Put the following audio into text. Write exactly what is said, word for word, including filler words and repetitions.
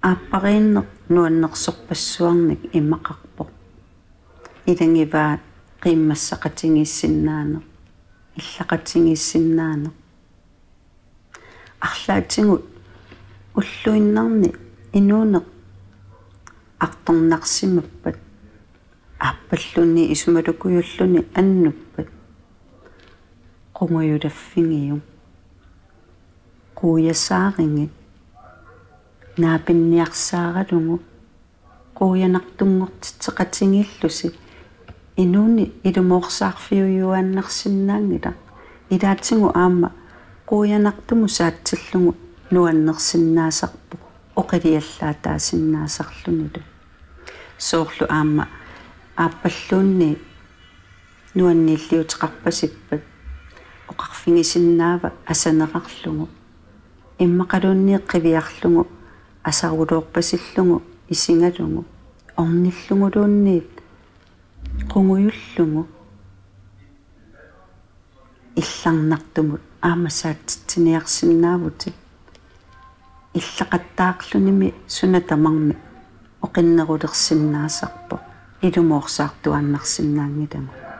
Aappariinneq nuannersorpassuarnik imaqarpoq. Ilagivaat qiimmassaqatigiissinnaaneq, illaqatigiissinnaaneq. Arlaatigut ulluinnarni inuuneq artornarsimappat, aappalluunniit isumalukujulluni annuppat, qungujulaffigiuk. Quiasaarigit, naapinniarsaaralugu, quianartunngortitseqatigiillusi. Inuuneq ilumoorsaarfiujuaannarsinnaanngilaq. Ilaatigut aamma quianartumut saatsillugu nuannersinnaasarpoq oqiliallaataasinnaasarlunilu. Soorlu aamma aappalluunniit nuanniilliuteqarpasippat, oqarfigisinnaava asaneqarlugu, immaqaluunniit qiviarlugu, asaruloorpasillugu, isigalugu, ornilluguluunniit qungujullugu. Illarnartumut aamma saatsitsiniarsinnaavutit. Illaqattaarlunimi suna tamarmi oqinnerulersinnaasarpoq, ilumoorsaartuaannarsinnaanngilagut.